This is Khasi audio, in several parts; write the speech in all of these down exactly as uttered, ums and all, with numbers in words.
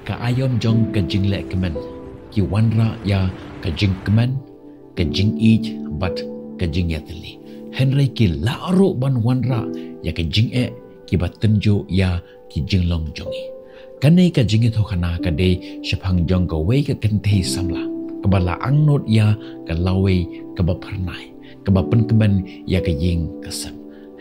Ka aïom jong ka jinglehkmen ki wanrah ïa ka jingkmen, ka jingïeit bad ka jingïatylli. Hynrei ki lah ruh ban wanrah ïa ka jingeh kiba tynjuh ïa ki jinglong jong ngi. Kane ka jingïathuhkhana ka dei shaphang jong kawei ka kynthei samla kaba la angnud ïa ka lawei kaba phyrnai, kaba pynkmen ïa ka ïing ka sem.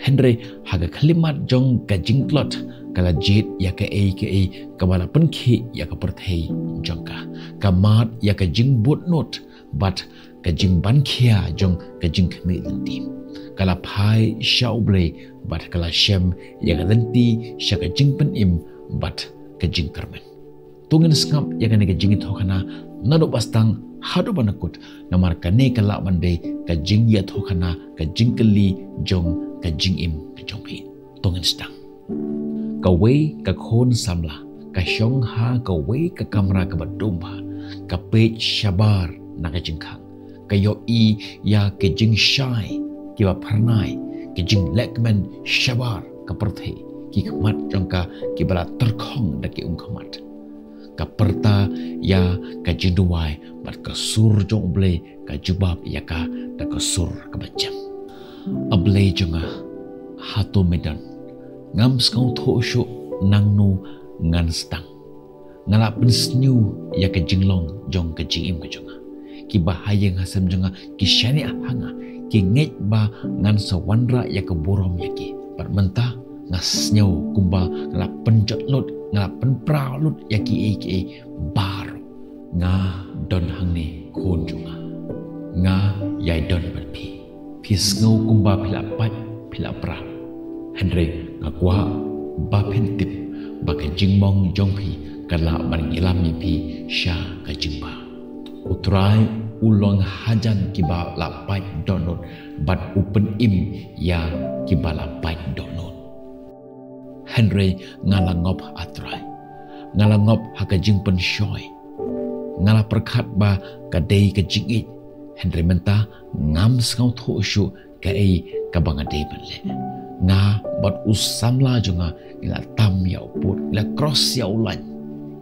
Hynrei ha ka khyllipmat jong ka jingtlot ka la jied ïa kaei kaei kaba la pynkhih ïa ka pyrthei jong ka. Ka mad ïa ka jingbud nud bad ka jingbankhia jong ka jingkhmih lynti. Ka la phai sha U Blei bad ka la shem ïa ka lynti sha ka jingpynim bad ka jingkyrmen. To ngin sngap ïa kane ka jingïathuhkhana naduh ba sdang haduh ba la kut, namar kane ka lah ban dei ka jingïathuhkhana, ka jingkylli jong ka jingim ka jong phi. To ngin sdang. Kawei ka khun samla ka shong ha kawei ka kamra kaba dum bha, ka peit shabar na ka jingkhang. Ka ïohi ïa ka jingshai kiba phyrnai, ka jinglehkmen shabar ka pyrthei, ki khmat jong ka kiba la tyrkhong da ki umkhmat. Ka pyrta ïa ka jingduwai bad ka sur jong U Blei ka jubab ïa ka da ka sur kaba jem. A Blei jong nga, hato me don? Ngam sngewthuh shuh nangno ngan sdang. Nga la pynsniew ïa ka jinglong jong ka jingim ka jong nga. Kiba ha ïing ha sem jong nga ki shaniah ha nga, ki ngeit ba ngan sa wanrah ïa ka burom ïa ki. Bad mynta nga sngew kumba nga la pynjot lut, nga la pynpra lut ïa kiei kiei baroh. Nga don hangne khun jong nga. Nga ïai don bad phi. Phi sngew kumba phi la pait, phi la pra. Hynrei nga kwah ba phin tip ba ka jingmong jong phi ka lah ban ïalam ïa phi sha ka jingbha. U Trai u long hajan kiba la pait dohnud bad u pynim ïa kiba la pait dohnud. Hynrei nga la ngop ha Trai. Nga la ngop ha ka jingpynshoi. Nga la pyrkhat ba ka dei ka jingïeit. Hynrei mynta ngam sngewthuh shuh kaei kaba nga dei ban leh. Nga bad u samla jong nga ngi la tam ïa u pud, ngi la cross ïa u lain.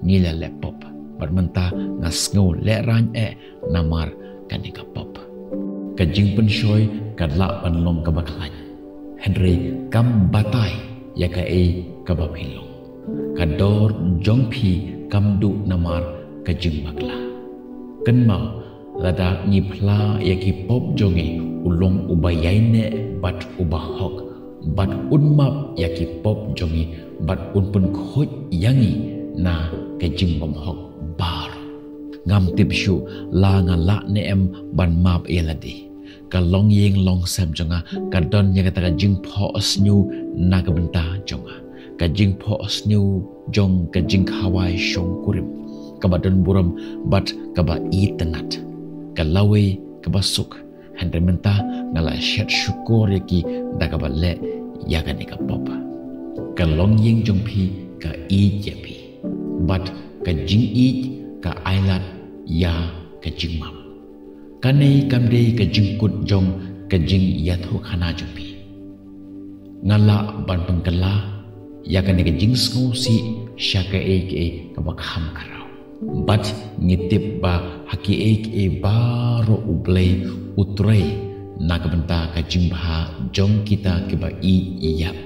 Ngi la leh pop. Bad mynta nga sngew lehraiñ eh namar kane ka pop. Ka jingpynshoi ka lah ban long kaba khlaiñ. Hynrei kam batai ïa kaei kaba phi long. Ka dor jong phi kam duh namar ka jingbakla. Kynmaw, lada ngi phla ïa ki pop jong ngi, u long uba ïaineh bad uba hok, bad un map ïa ki pop jong ngi bad un pynkhuid ïa ngi na ka jingbymhok baroh. Ngam tip shuh la nga lah ne em ban map ïa lade. Ka longïing longsem jong nga ka don ïa kata ka jingphohsniew na ka bynta jong nga. Ka jingphohsniew jong ka jingkhawai shongkurim kaba don burom bad kaba itynnad. Ka lawei kaba suk. Hynrei mynta nga la shet shukor ïa ki da kaba leh ïa kane ka pop. Ka longïing jong phi ka ïeit ïa phi. Bad ka jingïeit ka ailad ïa ka jingmap. Kane kam dei ka jingkut jong ka jingïathuhkhana jong phi. Nga lah ban pynkylla ïa kane ka jingsngewsih sha kaei kaei kaba kham khraw. Bad ngi tip ba ha kiei kiei baroh U Blei u trei na ka bynta ka jingbha jong kita kiba ïeit ïa u,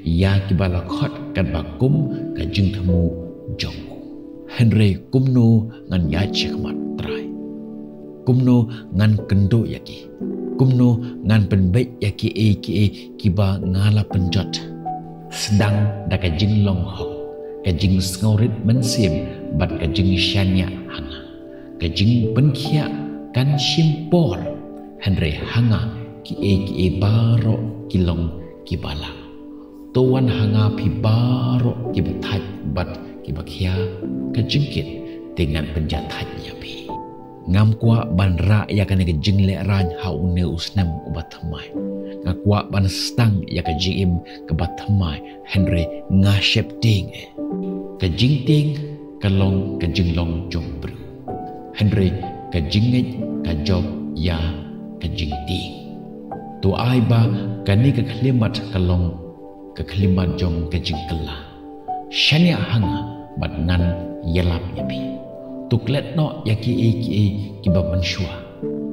ïa kiba la khot katba kum ka jingthmu jong u. Hynrei kumno ngan ïaid shakhmat, Trai? Kumno ngan kynduh ïa ki? Kumno ngan pynbeit ïa kiei kiei kiba nga la pynjot? Sdang da ka jinglong hok, ka jingsngewrit mynsiem bad ka jingshaniah ha nga. Ka jingpynkhiah kan shim por, hynrei ha nga kiei kiei baroh ki long kiba lah. To wan ha nga phi baroh kiba thait bad kiba khia ka jingkit, te ngan pynjah thait ïa phi. Ngam kwah ban rah ïa kane ka jinglehraiñ ha une u snem uba thymmai. Nga kwah ban sdang ïa ka jingim kaba thymmai, hynrei nga sheptieng eh. Ka jingtieng ka long ka jinglong jong u briew, hynrei ka jingngeit ka jop ïa ka jingtieng. To ai ba kane ka khyllipmat ka long ka khyllipmat jong ka jingkylla. Shaniah ha nga bad ngan ïalam ïa phi. To klet noh ïa kiei kiei kiba mynshuwa.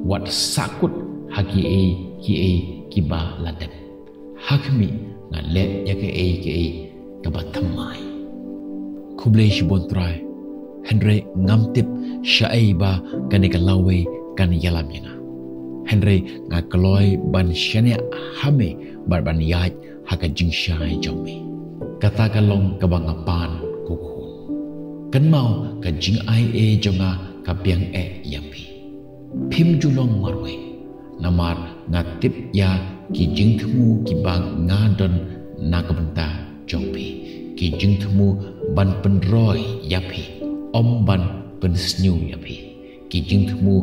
Wat sahkut ha kiei kiei kiba la dep. Ha khmih, nga leh ïa kaei kaei kaba thymmai. Khublei shibun Trai. Hynrei ngam tip shaei ba kane ka lawei kan ïalam ïa nga. Hynrei nga kloi ban shaniah ha me bad ban ïaid ha ka jingshai jong me. Kata ka long kaba nga pan, ko khun. Kynmaw, ka jingai ei jong nga ka biang eh ïa phi. Phim ju long marwei. Namar nga tip ïa ki jingthmu kiba nga don na ka bynta jong phi. Ki jingthmu ban pynroi ïa phi, ym ban pynsniew ïa phi. Ki jingthmu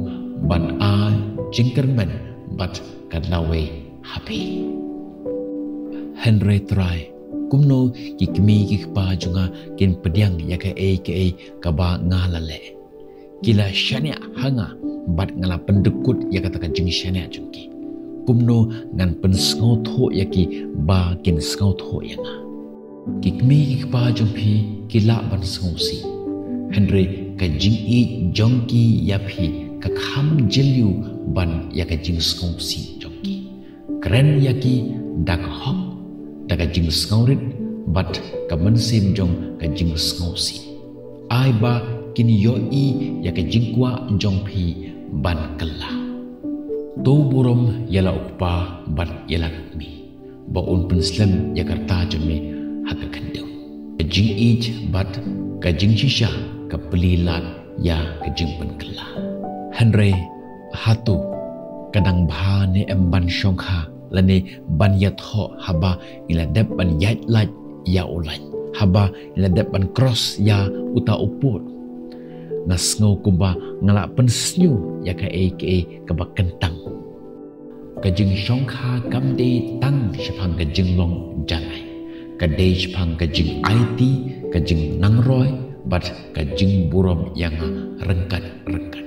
ban ai jingkyrmen bad ka lawei ha phi. Hynrei Trai, kumno ki kmie ki kpa jong nga kin pdiang ïa kaei kaei kaba nga la leh? Ki la shaniah ha nga bad nga la pyndykut ïa kata ka jingshaniah jong ki. Kumno ngan pynsngewthuh ïa ki ba kin sngewthuh ïa nga? Ki kmie ki kpa jong phi ki lah ban sngewsih. Hynrei ka jingïeit jong ki ïa phi ka kham jylliew ban ïa ka jingsngewsih jong ki. Kren ïa ki da ka hok, da ka jingsngewrit bad ka mynsiem jong ka jingsngewsih. Ai ba kin ïohi ïa ka jingkwah jong phi ban kylla. To burom ïa la u kpa bad ïa la ka kmie, ba un pynslem ïa ka rta jong me ha ka khyndew. Ka jingïeit bad ka jingshisha ka plie lad ïa ka jingpynkylla. Hynrei hato ka dang bha ne em ban shongkha lane ban ïathoh haba ngi la dep ban ïaid lait ïa u lait, haba ngi la dep ban cross ïa uta u pud? Nga sngew kumba nga la pynsniew ïa kaei kaei kaba kyntang. Ka jingshongkha kam dei tang shaphang ka jinglong janai. Ka dei shaphang ka jingaiti, ka jingnangroi bad ka jingburom ïa nga ryngkat ryngkat.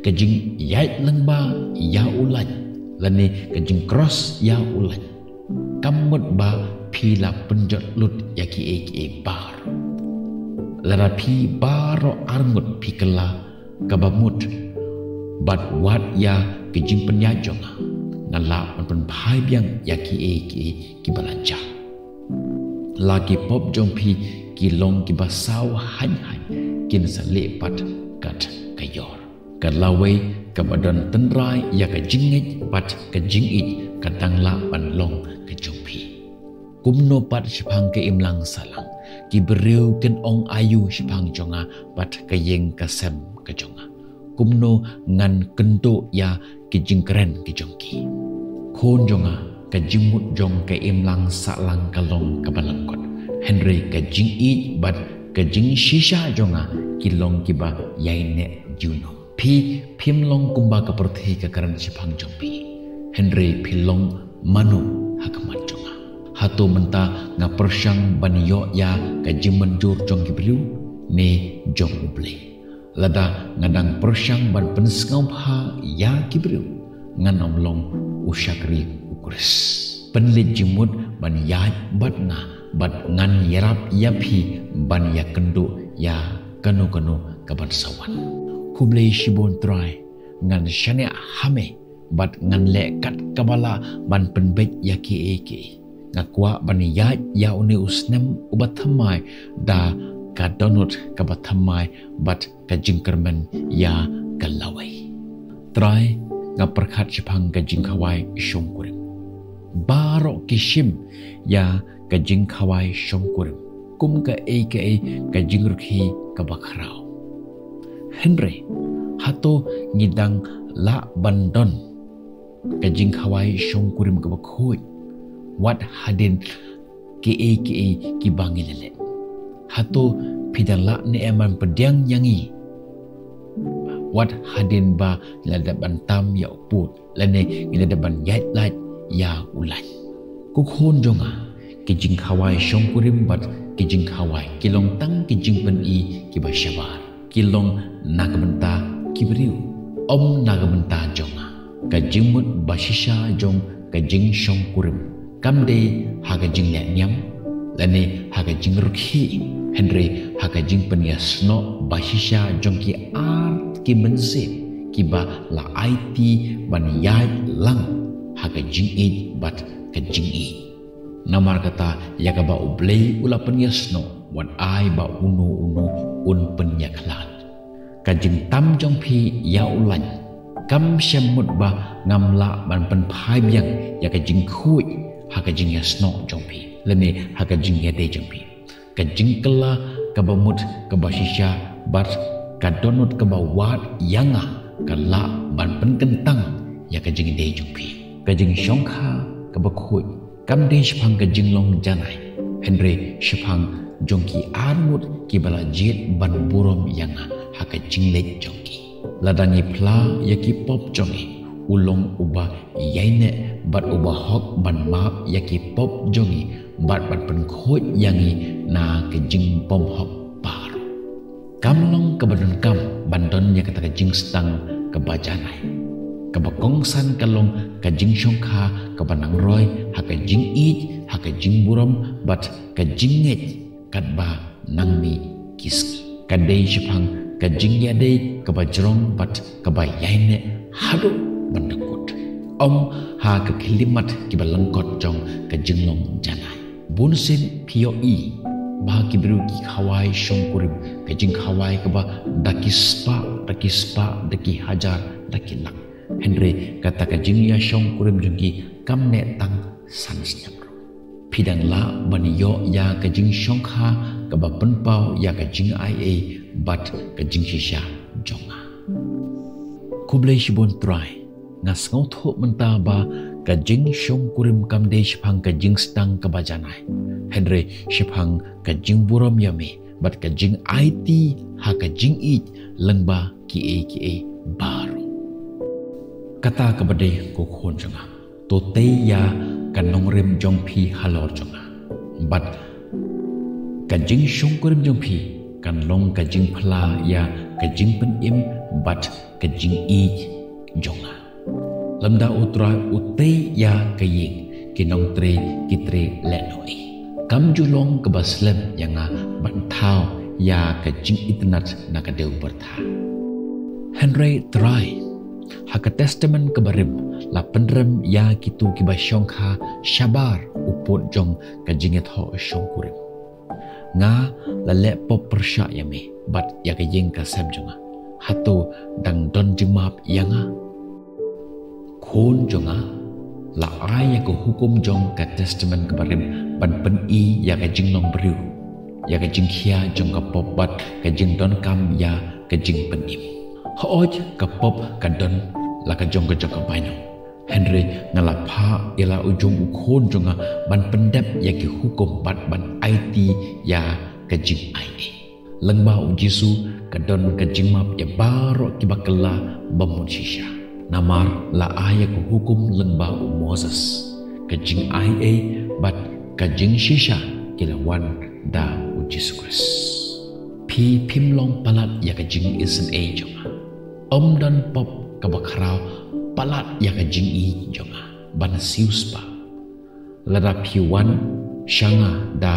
Ka jingïaid lyngba ïa u lait lane ka jingcross ïa u lait kam mut ba phi la pynjot lut ïa kiei kiei baroh. Lada phi baroh arngut phi kylla kaba mut bad wad ïa ka jingpynïaid jong nga, nga lah ban pynphai biang ïa kiei kiei kiba la jia. La ki pop jong phi ki long kiba saw haiñ haiñ, kin sa lieh pat kat ka ïor. Ka lawei kaba don tynrai ïa ka jingngeit bad ka jingïeit ka dang lah ban long ka jong phi. Kumno pat shaphang ka imlang sahlang? Ki briew kin ong aïu shaphang jong nga bad ka ïing ka sem ka jong nga? Kumno ngan kynduh ïa ki jingkren ki jong ki? Khun jong nga, ka jingmut jong ka imlang sahlang ka long kaba lyngkot, hynrei ka jingïeit bad ka jingshisha jong nga ki long kiba ïaineh junom. Phi phim long kumba ka pyrthei ka kren shaphang jong phi, hynrei phi long mano ha khmat jong nga? Hato mynta nga pyrshang ban ïoh ïa ka jingmynjur jong ki briew ne jong U Blei? Lada nga dang pyrshang ban pynsngewbha ïa ki briew, ngan ym long u shakri U Khrist. Pynleit jingmut ban ïaid bad nga bad ngan ïarap ïa phi ban ïakynduh ïa kano kano kaban sa wan. Khublei shibun Trai, ngan shaniah ha me bad ngan leh kat kaba lah ban pynbeit ïa kiei kiei. Nga kwah ban ïaid ïa une u snem uba thymmai da ka dohnud kaba thymmai bad ka jingkyrmen ïa ka lawei. Trai, nga pyrkhat shaphang ka jingkhawai shongkurim. Baroh ki shim ïa ka jingkhawai shongkurim kum kaei kaei ka jingrkhie kaba khraw. Hynrei hato ngi dang lah ban don ka jingkhawai shongkurim kaba khuid wat hadien kiei kiei kiba ngi la leh? Hato phi dang lah ne em ban pdiang ïa ngi wat hadien ba ngi la dep ban tam ïa u pud lane ngi la dep ban ïaid lait ïa u lait? Ko khun jong nga, ki jingkhawai shongkurim bad ki jingkhawai ki long tang ki jingpyni kiba shabar. Ki long na ka bynta ki briew, ym na ka bynta jong nga. Ka jingmut ba shisha jong ka jingshongkurim kam dei ha ka jingleh niam lane ha ka jingrkhie, hynrei ha ka jingpynïasnoh ba shisha jong ki ar ki mynsiem kiba la aiti ban ïaid lang ha ka jingïeit bad ka jingïeit. Namar kata, ïa kaba U Blei u la pynïasnoh, wat ai ba uno uno un pynïakhlad. Ka jingtam jong phi ïa u laiñ kam shym mut ba ngam lah ban pynphai biang ïa ka jingkhuid ha ka jingïasnoh jong phi lane ha ka jingïadei jong phi. Ka jingkylla kaba mut kaba shisha bad ka dohnud kaba wad ïa nga ka lah ban pynkyntang ïa ka jingïadei jong phi. Ka jingshongkha kaba khuid kam dei shaphang ka jinglong janai, hynrei shaphang jong ki arngut kiba la jied ban burom ïa nga ha ka jingleit jong ki. Lada ngi phla ïa ki pop jong ngi, u long uba ïaineh bad uba hok ban map ïa ki pop jong ngi bad ban pynkhuid ïa ngi na ka jingbymhok baroh. Kam long kaba donkam ban don ïa kata ka jingsdang kaba janai. Kaba kongsan ka long ka jingshongkha kaba nang roi ha ka jingïeit, ha ka jingburom bad ka jingngeit katba nang mih ki sngi. Ka dei shaphang ka jingïadei kaba jrong bad kaba ïaineh haduh ban da kut, ym ha ka khyllipmat kiba lyngkot jong ka jinglong janai. Bunsien phi ïohi ba ki briew ki khawai shongkurim ka jingkhawai kaba da ki spah, da ki spah, da ki hajar, da ki lak. Hynrei kata ka jingïashongkurim jong ki kam neh tang san snem ruh. Phi dang lah ban ïoh ïa ka jingshongkha kaba pynpaw ïa ka jingai ei bad ka jingshisha jong nga. Khublei shibun Trai. Nga sngewthuh mynta ba ka jingshongkurim kam dei shaphang ka jingsdang kaba janai, hynrei shaphang ka jingburom ïa me bad ka jingaiti ha ka jingïeit lyngba kiei kiei baroh. Kata kaba dei, ko khun jong nga, to tei ïa ka nongrim jong phi halor jong nga, bad ka jingshongkurim jong phi kan long ka jingphla ïa ka jingpynim bad ka jingïeit jong nga. Lymda U Trai u tei ïa ka ïing, ki nongtrei ki trei lehnohei. Kam ju long kaba slem ïa nga ban thaw ïa ka jingitynnad na ka dei u pyrtha. Hynrei Trai, ha ka Testament kaba rim la pynrem ïa kito kiba shongkha shabar u pud jong ka jingïathoh shongkurim. Nga la leh pop pyrshah ïa me bad ïa ka ïing ka sem jong nga. Hato dang don jingmap ïa nga? Khun jong nga, la ai ïa ka hukum jong ka Testament kaba rim ban pyni ïa ka jinglong briew, ïa ka jingkhia jong ka pop bad ka jingdonkam ïa ka jingpynim. Hooid, ka pop ka don la ka jong ka jong ka bainong. Hynrei nga la phah ïa la u jong u khun jong nga ban pyndep ïa ki hukum bad ban aiti ïa ka jingai ei. Lyngba U Jisu ka don ka jingmap ïa baroh kiba kylla ba mut shisha. Namar la ai ïa ka hukum lyngba u Moses, ka jingai ei bad ka jingshisha ki la wan da U Jisu Khrist. Phi phim long palat ïa ka jingisynei jong nga. Ym don pop kaba khraw palat ïa ka jingïeit jong nga ban siew spah. Lada phi wan sha nga da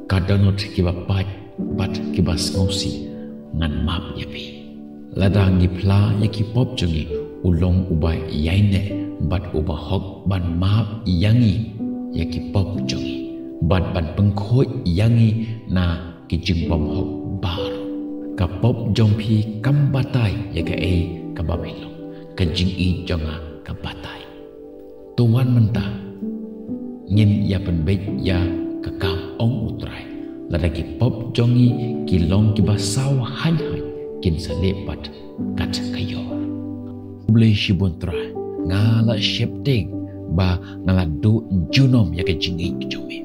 ka dohnud kiba pait bad kiba sngewsih, ngan map ïa phi. Lada ngi phla ïa ki pop jong ngi, u long uba ïaineh bad uba hok ban map ïa ngi ïa ki pop jong ngi bad ban pynkhuid ïa ngi na ki jingbymhok baroh. Ka pop jong phi kam batai ïa kaei kaba me long. Ka jingïeit jong nga ka batai. To wan mynta, ngin ïa pynbeit ïa ka kam, ong U Trai. Lada ki pop jong ngi ki long kiba saw haiñ haiñ, kin sa leh pat kat ka ïor. Khublei shibun Trai, nga la sheptieng ba nga la duh junom ïa ka jingïeit jong me.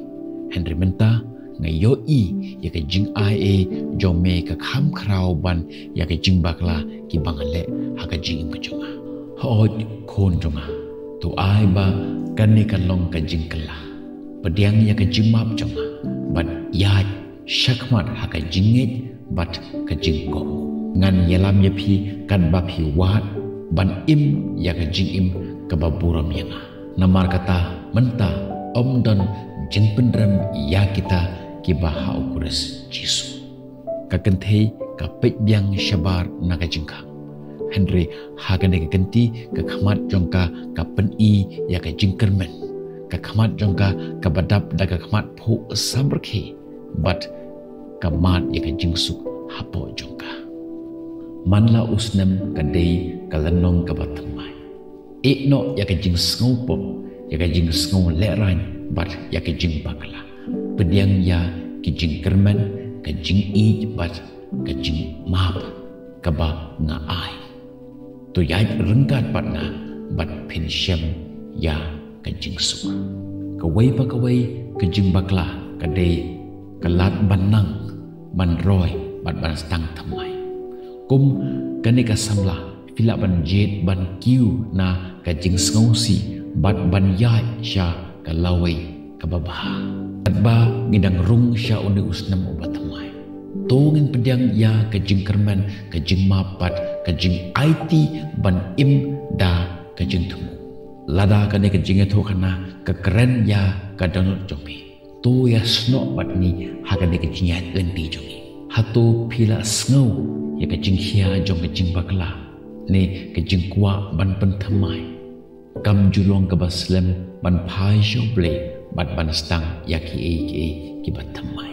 Hynrei mynta nga ïohi ïa ka jingai ei jong me ka kham khraw ban ïa ka jingbakla kiba nga leh ha ka jingim ka jong nga. Hooid khun jong nga, to ai ba kane kan long ka jingkylla. Pdiang ïa ka jingmap jong nga bad ïaid shakhmat ha ka jingngeit bad ka jingkohnguh. Ngan ïalam ïa phi katba phi wad ban im ïa ka jingim kaba burom ïa nga. Namar kata mynta ym don jingpynrem ïa kita kiba ha U Khrist Jisu. Ka kynthei ka peit biang shabar na ka jingkhang. Hynrei ha kane ka kynti ka khmat jong ka ka pyni ïa ka jingkyrmen. Ka khmat jong ka kaba dap da ka khmat phuh samrkhie bad ka mad ïa ka jingsuk hapoh jong ka. Man la u snem ka dei ka lynnong kaba thymmai. Ïehnoh ïa ka jingsngew pop, ïa ka jingsngew lehraiñ bad ïa ka jingbakla. Pdiang ïa ki jingkyrmen, ka jingïeit bad ka jingmap kaba nga ai. To ïaid ryngkat bad nga bad phin shem ïa ka jingsuk. Kawei pa kawei ka jingbakla ka dei ka lad ban nang, ban roi bad ban sdang thymmai. Kum kane ka samla phi lah ban jied ban kiew na ka jingsngewsih bad ban ïaid sha ka lawei kaba bha. Katba ngi dang rung sha une u snem uba thymmai, to ngin pdiang ïa ka jingkyrmen, ka jingmap bad ka jingaiti ban im da ka jingthmu. Lada kane ka jingïathuhkhana ka kren ïa ka dohnud jong phi, to ïasnoh bad ngi ha kane ka jingïaid lynti jong ngi. Hato phi la sngew ïa ka jingkhia jong ka jingbakla ne ka jingkwah ban pynthymmai? Kam ju long kaba slem ban phai sha U Blei bad ban sdang ïa kiei kiei kiba thymmai.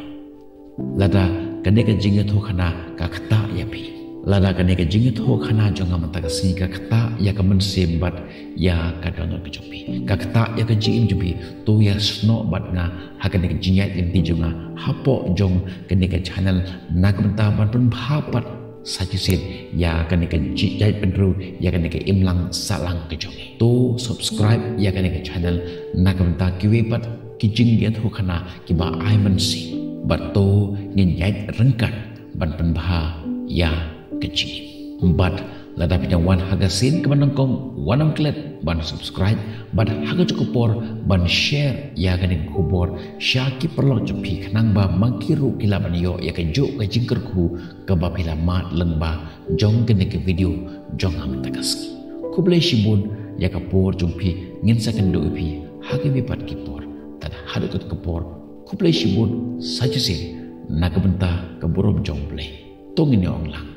Lada kane ka jingïathuhkhana ka ktah ïa phi, lada kane ka jingïathuhkhana jong nga mynta ka sngi ka ktah ïa ka mynsiem bad ïa ka dohnud ka jong phi, ka ktah ïa ka jingim jong phi, to ïasnoh bad nga ha kane ka jingïaid lynti jong nga hapoh jong kane ka channel, na ka bynta ban pynbha pat sa shisien ïa kane ka jingïaid bynriew, ïa kane ka imlang sahlang ka jong ngi. To subscribe ïa kane ka channel na ka bynta kiwei pat ki jingïathuhkhana kiba ai mynsiem. Bad to ngin ïaid ryngkat ban pynbha ïa ka jingim. Bad lada phi dang wan ha ka sien kaba nyngkong, wat nym klet ban subscribe bad ha kajuh ka por ban share ïa kane ka khubor sha ki paralok jong phi, khnang ba ma ki ruh ki lah ban ïoh ïa kajuh ka jingkyrkhu kaba phi la mad lyngba jong kane ka video jong nga mynta ka sngi. Khublei shibun ïa ka por jong phi, ngin sa kynduh ïa phi ha kiwei pat ki por. Tad haduh kata ka por, khublei shibun, sa shisien na ka bynta ka burom jong U Blei. To ngin ïa ong lang,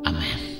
Amen.